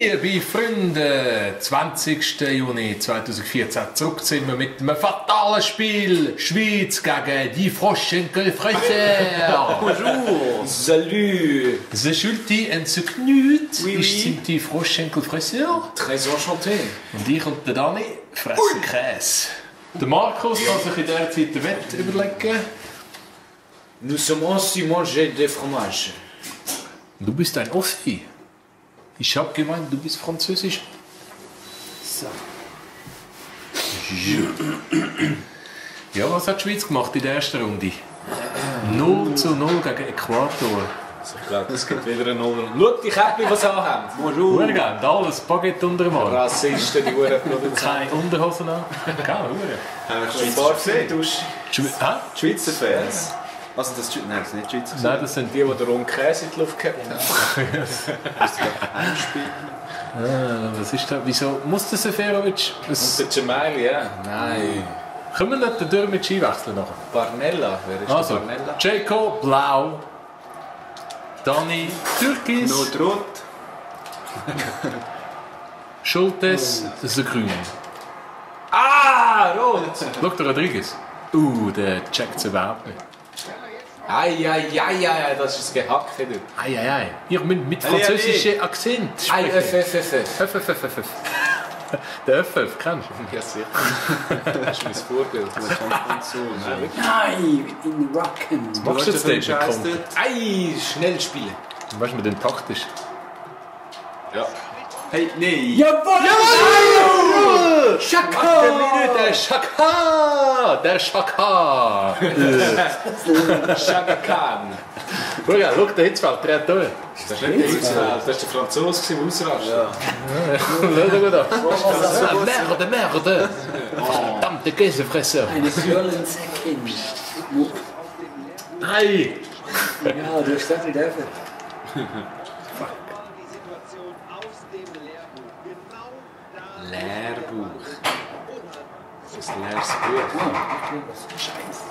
Liebe Freunde, 20. Juni 2014 zurück sind wir mit einem fatalen Spiel. Schweiz gegen die Froschenkelfresser. Bonjour. Salut. The Schulti und the Knut. Oui, Ich sind die Froschenkelfresser. Très enchanté. Und ich und der Dani fressen Käse. Der Markus kann sich in dieser Zeit den Wett überlegen. Nous sommes aussi mangés de fromage. Du bist ein Ossi. Ich hab gemeint, du bist Französisch. So. Ja, was hat die Schweiz gemacht in der ersten Runde? 0:0 gegen Äquator. Ich glaube, es gibt wieder einen Null. Schau die Käppchen, die sie anhaben. Bonjour. Urgend, alles Baguette unter dem Arm. Rassisten, die Uhrenproduzenten. Keine Unterhosen an. Keine Uhren. Haben wir schon ein paar gesehen? Hä? Die Schweizer Fans? Also das Nein, das sind nicht die Schweizer. Nein, das sind Die den rohen Käse in die Luft gehabt haben. was ist das? Wieso muss der Seferovic? Und der Cemaili, ja. Nein. Können wir nicht den Dürmitsch einwechseln nachher? Barnella. Wer ist Also, der Barnella? Jacob, blau. Dani, türkis. Notrot. Schultes, das ist der grün. Ah, rot. Schau, der Rodriguez. Der checkt es überhaupt nicht. Ei, das ist das Gehackte. Ei. Ihr müsst mit französischem Akzent Ei, sprechen. Der FF, kennst du? Ja, sicher. Das ist mein Vorbild. Nein, in Rocken. Machst du jetzt den Scheiß Konto? Ei, schnell spielen. Weißt du, mit dem taktisch? Ja. Hey, nein! Jawohl! Schaka! Der Schaka! Der Schaka! Chaka Khan. Schau, der Hitzfeld, der hat durch. Das ist nicht der Hitzfeld, das war der Franzose, der ausrastet. Schau dir gut an. Merde! Verdammte Käsefresser! Eine Curling-Säckin. Hey! Ja, du hast das nicht dürfen. Lehrbuch. Das ist ein leeres Buch. Scheiße.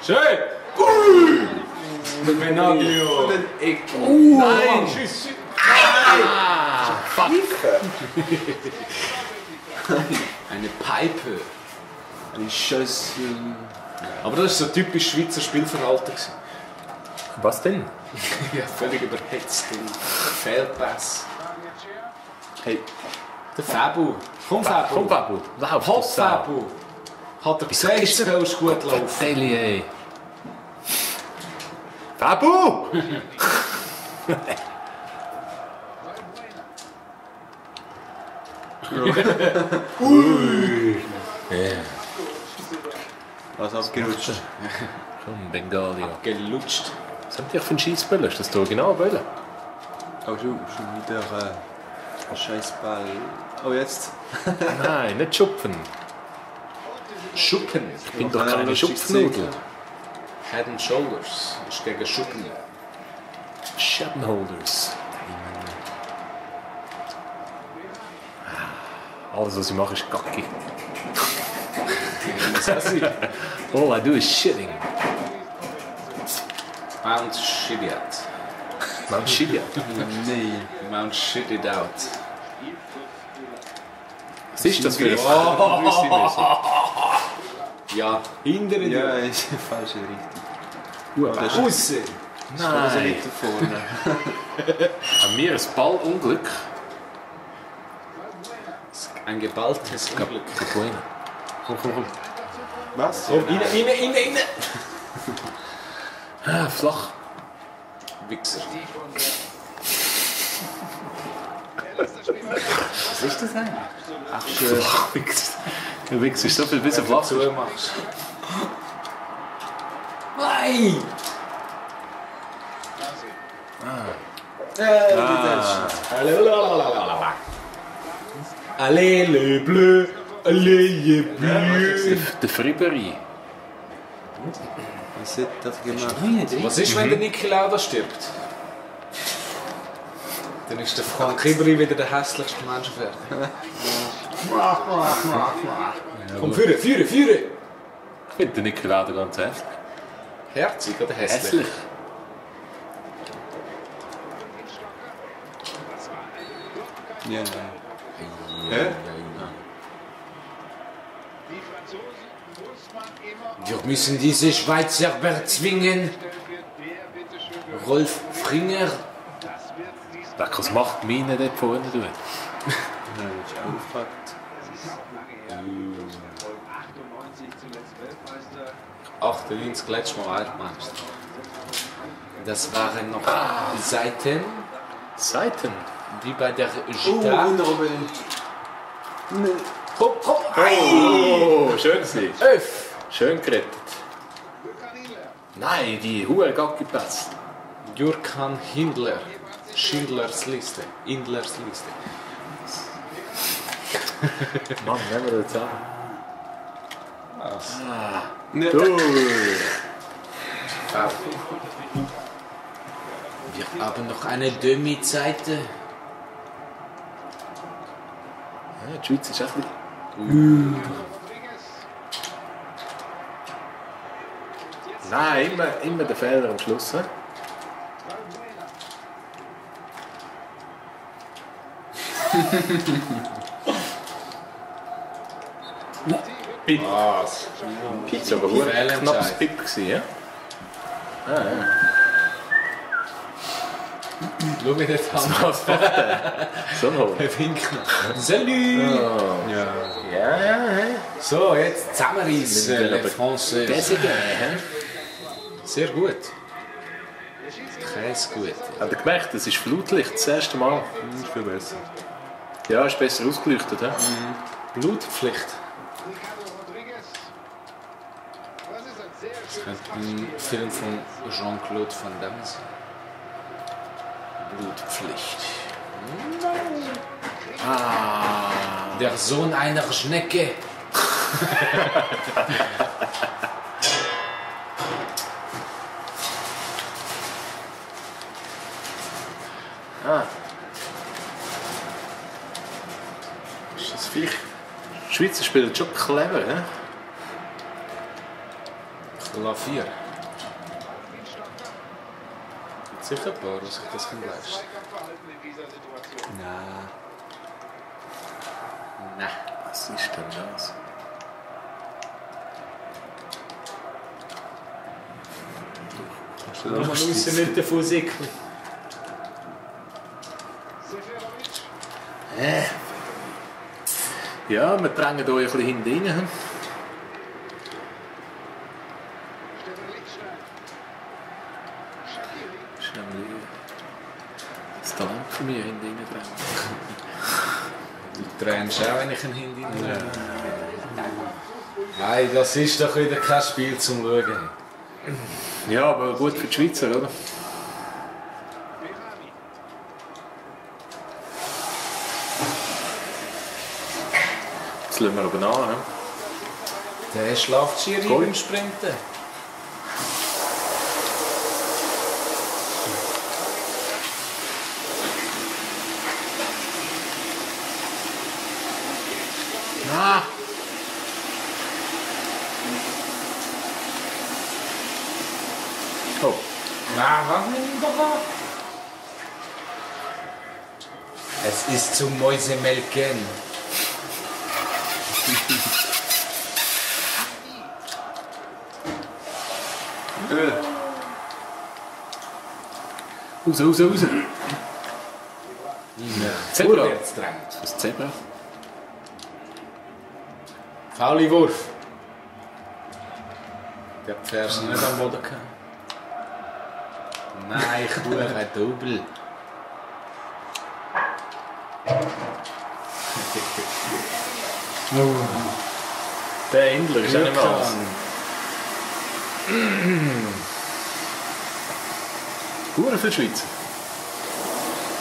Schön! Ui! Der Benaglio. Nein! Tschüss! Fuck! Eine Peipe. Ein Schüssel. Aber das war so typisch Schweizer Spielverhalten. Was denn? Ja, völlig überhetzt. Fehlpass. Hey, Der Fabu. Komm, Fabu. Komm, Papu, lauf! Hopp, Fabu. Hat er gesehen, es ist gut laufen. Deli, ey! Papu! was abgerutscht? Komm, Bengali. Gelutscht. Was habt ihr für einen Scheissböller? Ist das der Originalböller? Oh, schon wieder Scheißball. Oh, jetzt? Nein, nicht Schupfen. Schuppen. Ich bin doch keine Schupfnudel. Head and Shoulders. Ist gegen Schuppen. Schattenholders. Alles, was ich mache, ist kacke. Was heißt sie? All I do is shitting. Mount Shidiat. Man shit ja. Nein. Mount Shit It Out. Was ist das für ein... Ja, hinter dir. Ja, ist die falsche Richtung. Aussen. Also Nein, nicht da vorne. an mir ein Ballunglück. Ein geballtes Unglück. Komm. Was? Komm, rein. Ah, flach. Wichser. Was ist das eigentlich? Ach, schön. Flach, Wichs. Der Wichs ist so viel besser flach. Zu machst. Nein! Allez le bleu, allez le bleu. Der Fribery. Was hat das gemacht? Was ist, wenn der Niki Lauda stirbt? Dann ist der Frank Ribéry wieder der hässlichste Mensch auf Erden. Komm, führen! Ich finde den Nicky Lauda ganz hässlich. Herzig oder hässlich? Hässlich. Ja. Hä? Wir müssen diese Schweizer bezwingen. Rolf Fringer. Was macht meine dort vorne? Du? Ja, ist aufgepackt. 98 letztes Mal Weltmeister. Das waren noch Seiten, wie bei der Gita. Wunderbar. Hopp, hopp, Oh, schön gewesen. Öff. Schön gerettet. Nein, die Hure Gacki passt. Jürkan Hindler. Schindlers Liste. Indlers Liste. Mann, nehmen wir das an. Wir haben noch eine Demi-Seite. Ja, die Schweiz ist echt ein bisschen... Nein, immer der Fehler am Schluss. He? Was? Pizza, aber hure Fehlentscheid. knappes Pip gewesen, ja? Ja. Schau mir das an. Was macht der? So ein Hol. Der winkt noch. Salut! Ja. So, jetzt zusammenreißen, Wir Le aber Français. Deswegen, Sehr gut. Käse gut. habt ihr gemerkt, das ist Flutlicht das erste Mal. Ist viel besser. Ja, ist besser ausgeleuchtet. He? Blutpflicht. Das könnte ein Film von Jean-Claude Van Damme sein. Blutpflicht. Der Sohn einer Schnecke. Ist das vielleicht... Die Schweizer spielen schon clever, he? Klavier. Gibt sicher ein paar, die sich das leisten können. Nein. Was ist denn das? Man muss nicht davon sickeln. Ja, wir drängen hier ein bisschen hinten rein. He? Das ist nämlich das Talent von mir hinten rein drängen. Du tränst auch, wenn ich einen Handy nehme. Nein, das ist doch wieder kein Spiel zum Schauen. Ja, aber gut für die Schweizer, oder? Jetzt lassen wir aber nach. Ne? Der schläft schier Goal. beim Sprinten. Ah. Oh, Na, was nimm doch ab? Es ist zum Mäusemelken. raus, raus, raus. Zebra. Vorwärts drängt. Das Zebra. Fauli Wurf. Der Pferd nicht am Boden gehabt. Nein, ich tue ein Double. Der Endler ist auch nicht mehr alles. Hure für die Schweiz.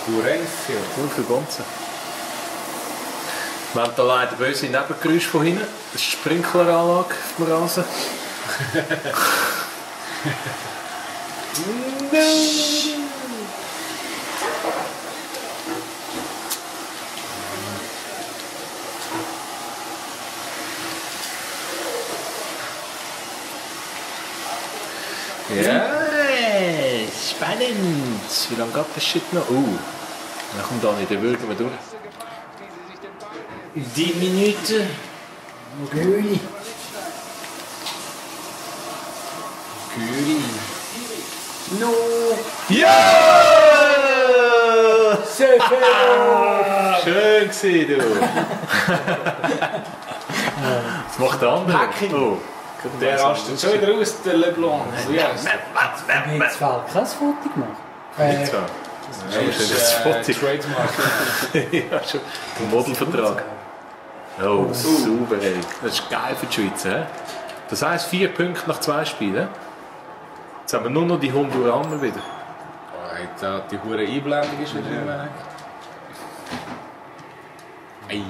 Kurenzio. Hure für Gonzen. Wir haben da leider böse Nebengeräusche von hinten. Das ist die Sprinkleranlage auf dem Rasen. Ja, spannend. Wie lange geht das Shit noch? Dann kommt da nicht, dann würgen wir durch. Die Minute. Göli. Güri. No. Ja! Severo. Schön gewesen, du. Was macht der andere? Hacking. Oh. Der rastet schon wieder aus, der Leblanc. Wie heißt der? Jetzt fällt kein Foto gemacht. Jetzt war. Das ist Trademark. Ja, schon. Der Modelvertrag. Oh, super, ey. Das ist geil für die Schweiz. He? Das heisst 4 Punkte nach 2 Spielen. Jetzt haben wir nur noch die Honduraner wieder. Alter, die hure Einblendung ist wieder weg. Ei.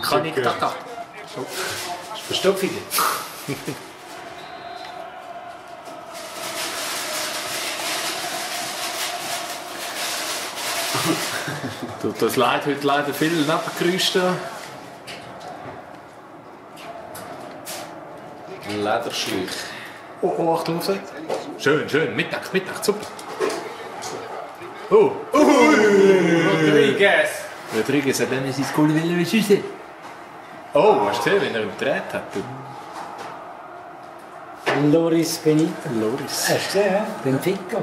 Kann ich Kaka. Verstopft wieder. Das Leid heute leider viel Nebengeräusche da. Lederschläuch. Oh, Achtung auf Seite. Schön, schön. Mittag, super. Oh, Rodriguez. Rodriguez hat dann sein Goal wieder schiessen. Oh, hast du gesehen, wenn er ihn gedreht hat? Loris Benito. Loris. Hast du gesehen, ja? Benfica.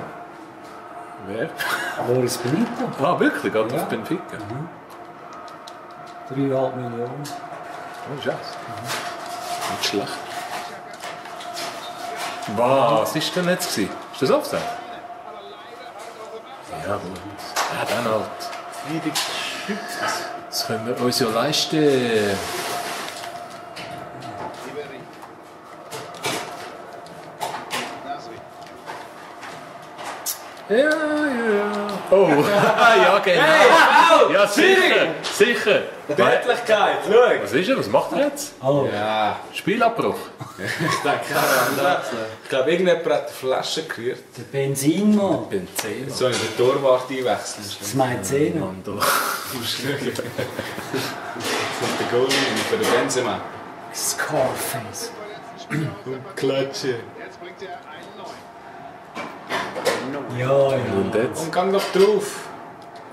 Wer? Loris Benito. Ah, wirklich? Geht Ja. auf Benfica? 3,5 Millionen. Oh, Scheiße. Nicht schlecht. Was war denn jetzt? Ist das Offside? Ja, gut. Ja, dann halt. Das können wir uns ja leisten. Ja. Oh, ja, genau. Hey, Ja, sicher. Sicher. Deutlichkeit, schau. Was ist er? Was macht er jetzt? Hallo. Ja, Spielabbruch. ich glaube, irgendjemand hat die Flasche gerührt. Der Benzinmann. Benzema. So in der Torwart einwechseln. Das meint Zehner. Mando. Der Goalie für den Benzema. Scarface. Klatsche. Ja, ja. Und jetzt? Und gang doch drauf.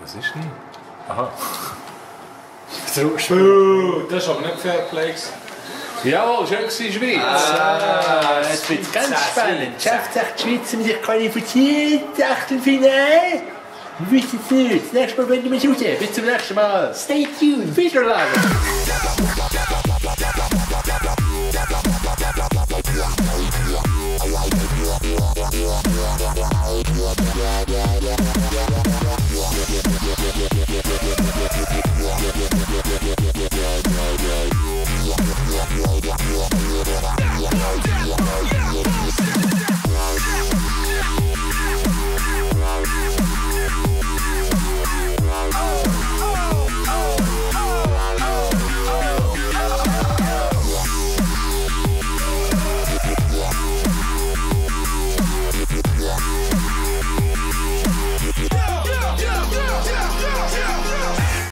Was ist denn? Aha. Das ist aber nicht Fairplay gewesen. Jawohl, schön gewesen, Schweiz. Jetzt wird es ganz spannend. Schafft sich die Schweiz mit sich qualifiziert? Achtelfinale? Wir wissen es nicht. Das nächste Mal werden wir es raus. Bis zum nächsten Mal. Stay tuned. Wiedersehen.